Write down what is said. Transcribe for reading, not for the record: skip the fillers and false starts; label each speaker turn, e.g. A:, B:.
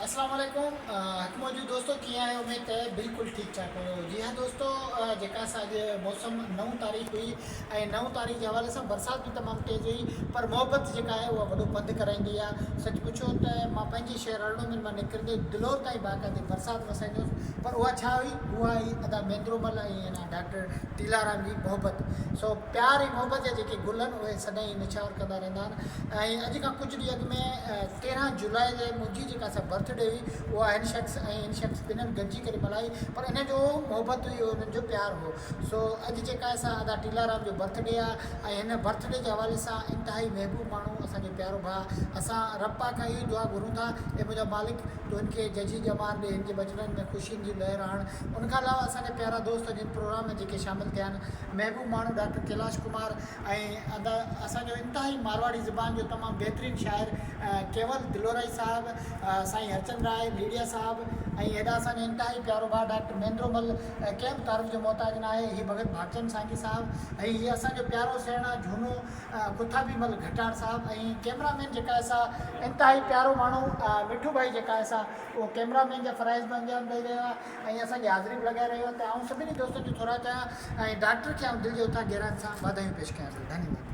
A: اسلام عليڪم حق موجود دوستو ڪيئن آهيو اميد ته بلڪل ٺيڪ ٺاڪ هوندو جي ها دوستو جيڪا اسان اڄ موسم نو تاريخ هئي ۽ نو تاريخ جي حوالي سان برسات به تمام تيز هئي پر محبت جيڪا آهي اها وڏو پنڌ ڪرائيندي آهي سچ پڇو ته مان پنهنجي شهر ارڙو مل مان نڪرندي دلور تائين باقاعدي برسات وسائيندو هوس پر اها ڇا هئي اها هئي ادا ميندرو مل ۽ ڊاڪٽر ٽيلارام جي محبت سو پيار ۽ محبت جا جيڪي گل آهن اهي سدائين نڇاور ڪندا رهندا آهن ۽ اڄ کان ڪجهه ڏينهن اڳ ۾ 13 جولاء تي منهنجي جيڪا سا برٿ ڊي هئي اها هن شخص ۽ هن شخص ٻنهن گڏجي ڪري ملهائي پر انهن جو محبت هئي اهو انهن جو پيار هو سو اڄ جيڪا آهي سا ادا ٽيلارام جو برٿ ڊي آهي ۽ هن برٿ ڊي جي حوالي سان انتهائي محبوب ماڻهو اسان جو پيارو ڀاء اسان رب پاڪ کان اهو ئي دعا گهرون ٿا اي منهنجا مالڪ تون هن کي ججهي ڄمار ڏي هن جي ٻچڙن ۾ خوشين جي لهر آڻ ان کان علاوه اسان جا پيارا دوست جن پروگرام ۾ جيڪي شامل ٿيا آهن محبوب ماڻهو ڊاڪٽر ڪيلاش ڪمار ۽ ادا اسان جو انتهائي مارواڙي زبان جو تمام بهترين شاعر ڪيول دلورائي صاحب، سائين هرچند راء ليڙيا صاحب ۽ هيڏا اسان جو انتهائي پيارو ڀاء ڊاڪٽر مهندرو مل ڪنهن به تعارف جو محتاج نه آهي، هي ڀڳت ڀاڳچند سانگي صاحب ۽ هي اسان جو پيارو سهڻا جهونو کٿابي مل گهٽاڻ صاحب ۽ ڪئميرا مين جيڪا آهي سا انتهائي پيارو ماڻهو مٺو ڀائي جيڪا آهي سا اهو ڪئميرا مين جا فرائض به انجام ڏئي رهيو آهي. ۽ اسان جي حاضري به لڳائي رهيو آهي ته آئون سڀني دوستن جو ٿورائتو آهيان ۽ ڊاڪٽر کي آئون دل جي اٿاهه گهراين سان واڌايون پيش ڪيان ٿو. ڌنيواد.